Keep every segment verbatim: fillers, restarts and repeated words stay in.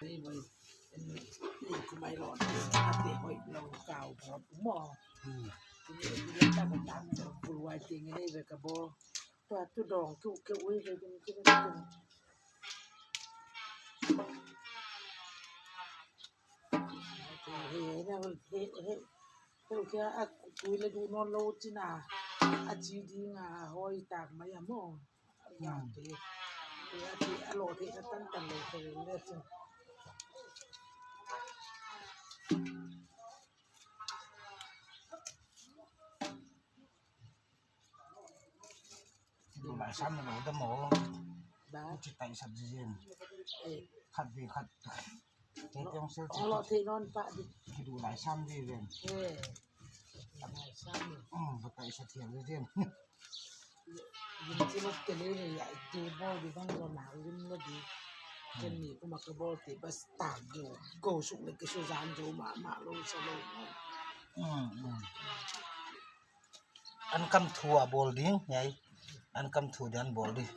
Ni mai, ni kumai lo, ate hoih lo kau bawk maw. Hmm. Ni, ni ta ka tang, bul wai ting ni ve ka bo. Tua tu dong, tu ke ui ve, tu, tu, tu. He, he, he, he. Heuh kia a tui le du nawn lou chin a, a chi ding a hoih tak mai a maw. Hmm. Te, te a ti a lo te a tan tan lou te le chin. Duh lai sam na lo da maw. Ba. Chi tai sat zi zen. Eh. Khat ve khat. Te tiang sel chi. Lo te non pa di. Ki duh lai sam di ven. Eh. Lai sam. Hmm, ba tai sat thiang zi zen. Yin chi lo te le le ya te bo di bang lo na yin lo di. Ken ni kuma ka bo te bas ta jo. Ko suk le ke su zan jo ma ma lo sa lo. Hmm, hmm. An kam thu a bawl ding, nyai. An kam thu di'n bawl ding.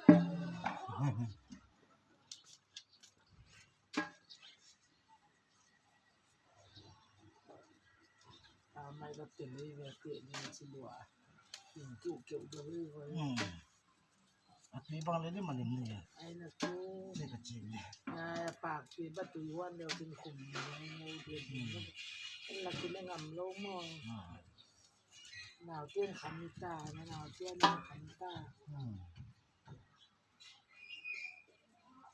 A mai ba te lei ve te ni si lua. Kin kiu kiu do ve ve. Hmm. A tui bang le ni ma lim ni. Ai na tu. Ni ka chi ni. Na pa pi ba tui wan leo kin kum ni ni ni. Hmm. An la kin ngam lo maw. Hmm. Nau tien kham ta, na nau tien kham ta. Hmm.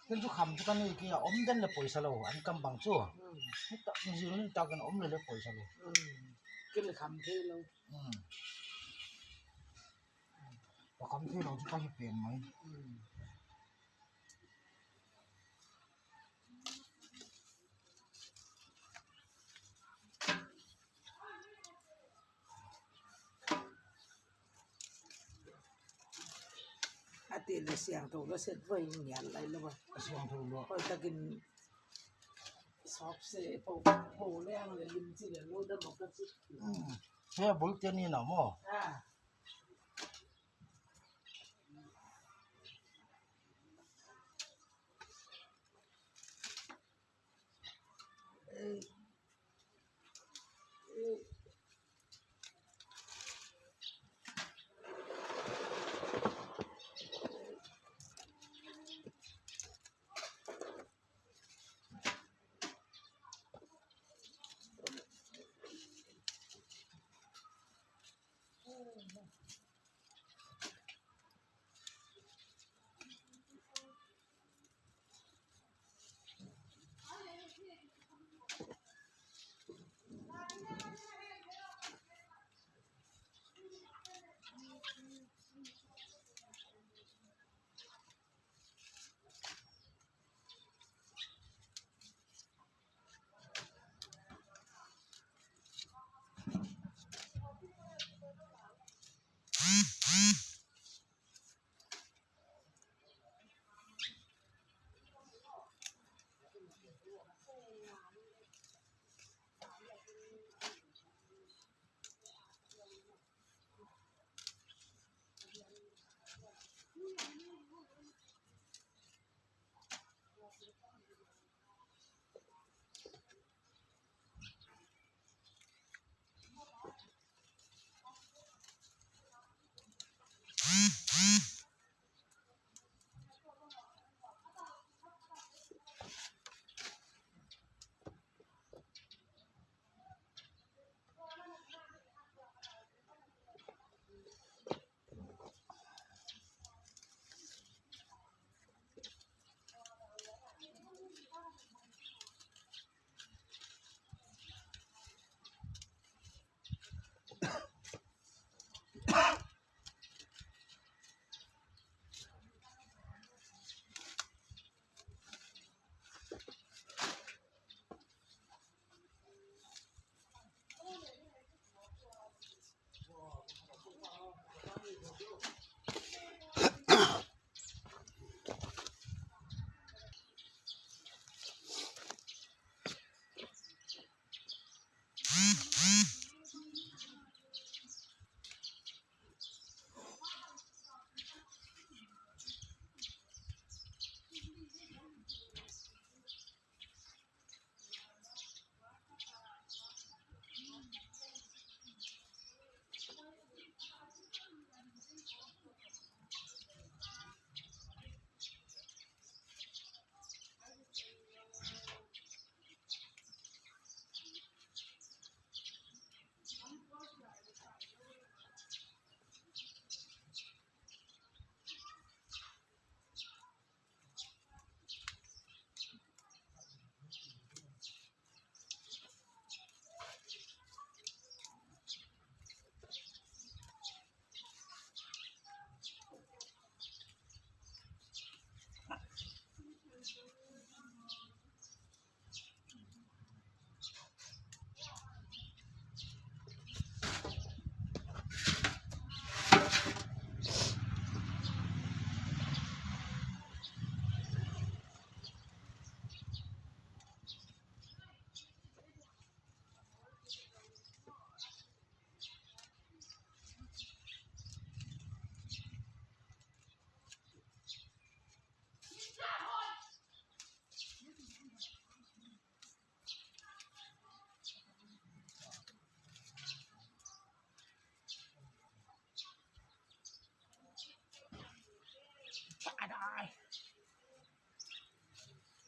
Ken chu kham chu ka nei kei a, om den le poisa lo, an kam bang chu. Hmm. Ni ta, ni zil ni ta kan om le le poisa lo. Hmm. Ken le kham thei lo. Hmm. Ka kham thei lo chu ka hi pen mai. Hmm. A ti le siangthou lo set voi ngial lai lo ba. A siangthou lo. Hoih takin sop se po po le ang le lim chi le lo da mo ka chi. Hmm. He bul te ni na maw. Ah.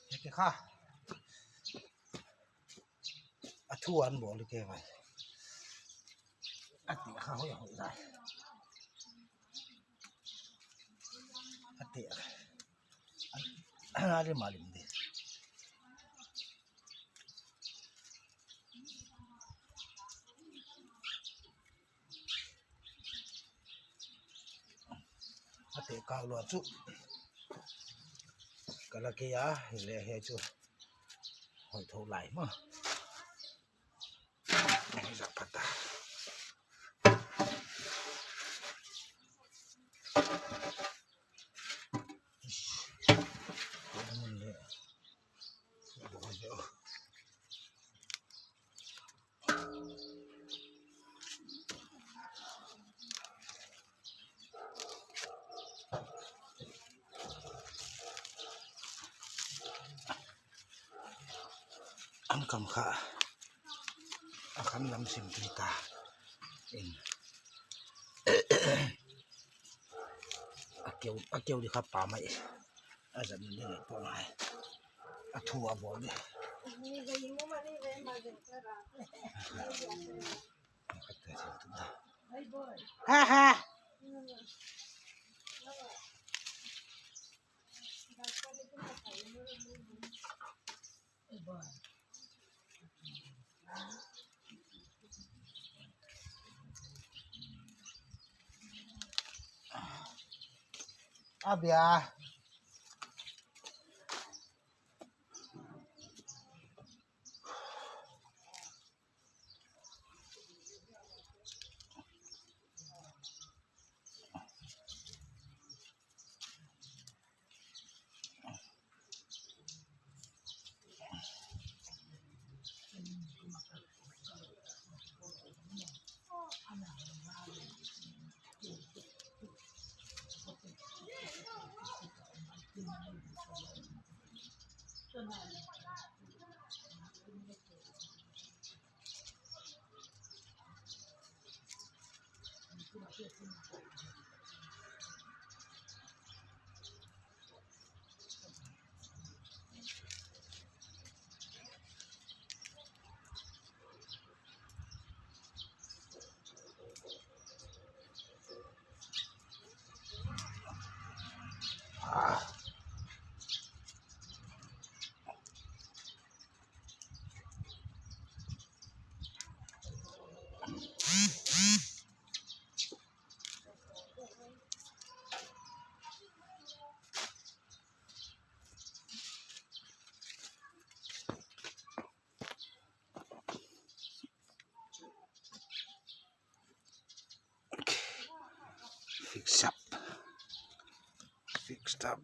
Hiti kha. A thu an bawl kei vai. A teh kha hoih hoih lai. A teh. A lim a lim di. A teh kak lua chu ka la kei a, hi le hi chu hoih thou lai maw. Hi zak phat ta. An kam kha, a khan lam sim tui ta. In. A keu, a keu di kha pa mai. A zat ni ni pawh ngai. A thu a bawl di. Ha ha. A bia. Fix up. Fix up.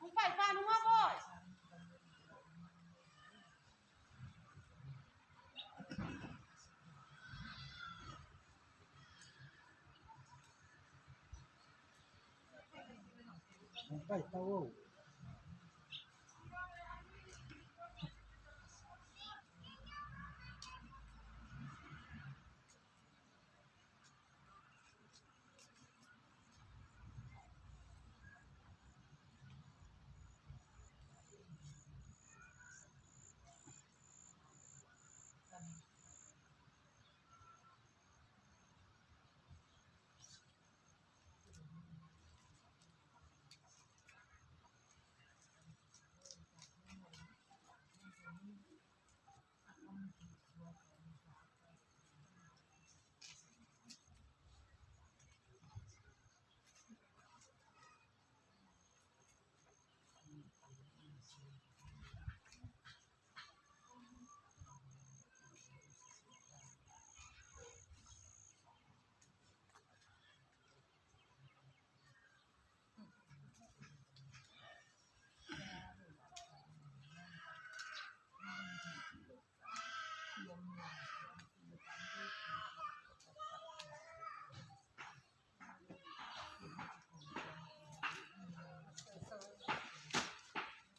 Hong pai pa nung a boy. Hong pai pa o.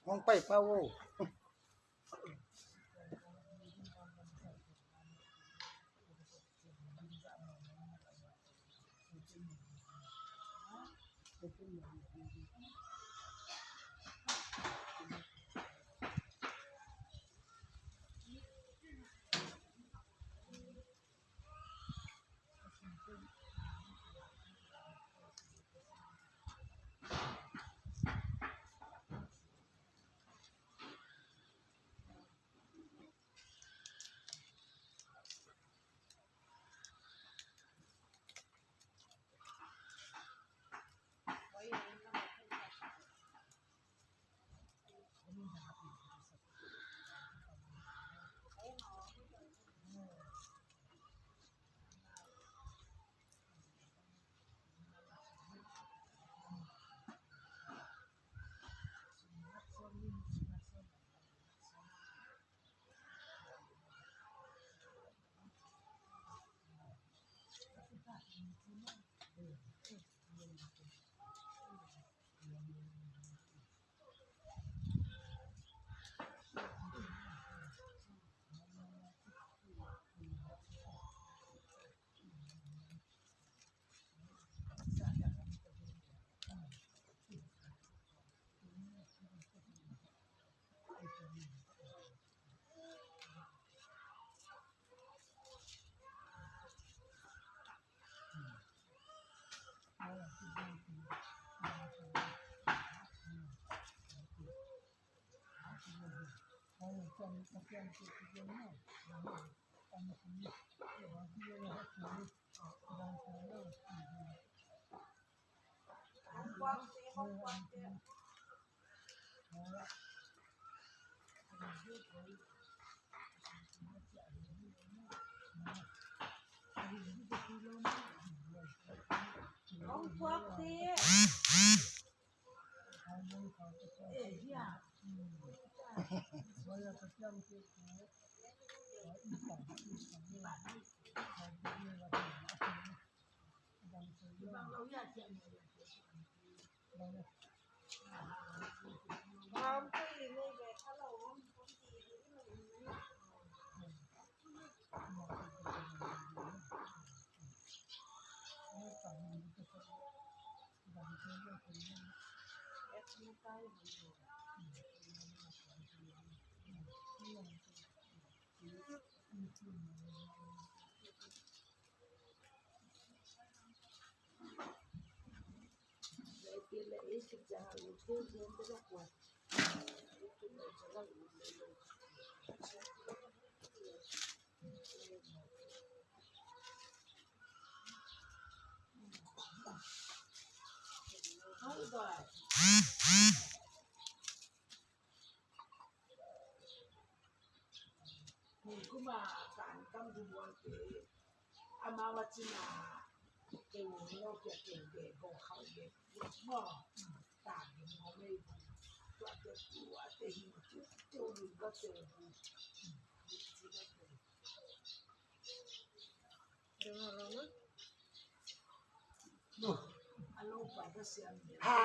Hong pai pa o. Mun kum a kan kam du buang te, amau a china te u lo ke te be go khau be mo ta ni mo me. Tua te tua te hi te te u lu ga te u. Alo pa ka siam. Ha.